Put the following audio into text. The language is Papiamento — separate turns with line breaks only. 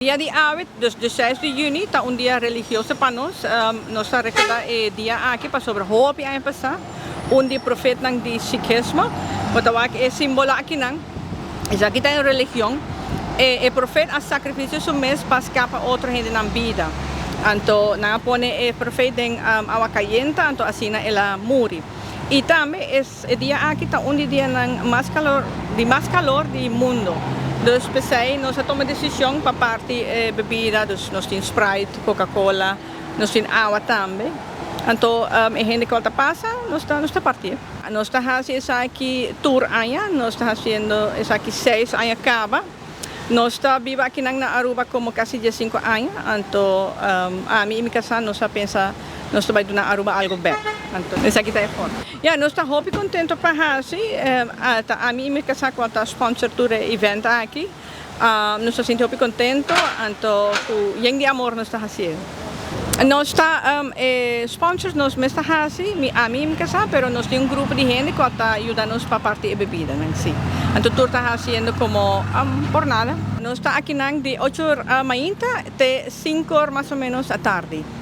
Dia di awe, dus di 6 di juni, ta un dia religioso pa nos. Nos ta recorda e dia aki pasobra hopi aña pasa un di profetnan di Sikhismo, bo ta wak e simbolo akinan, esaki ta un religion, e profet a sacrificia su mes pa scapa otro hendenan bida. Anto nan a pone e profet den awa cayente, anto asina el a muri. Y tambe e dia aki ta un di dianan mas calor, di mas calor di mundo. Dus p'esey nos a tuma decision pa parti e bebida, dus nos tin Sprite, Coca-Cola, nos tin awa tambe. Anto e hende cu ta pasa, nos ta parti. Nos ta haci esaki tur aña, nos ta haciendo esaki 6 aña caba. Nos ta biba aki na Aruba como casi 5 aña, anto ami y mi casa nos a pensa nos ta bay duna Aruba algo back. Anto esaki ta e forma. Ja, nos ta hopi contento pa haci, ta ami y mi casa cu ta sponsor tur e event aki. Nos ta sinti hopi contento, anto cu yen di amor nos ta haciendo. Nos ta sponsors nos mes ta haci, ami y mi casa, pero nos tin un grupo di hende cu ta yuda nos pa parti e bebida, nan si. Anto tur ta haciendo como por nada. Nos ta aki nan di 8 or mainta te 5 or mas o menos atardi.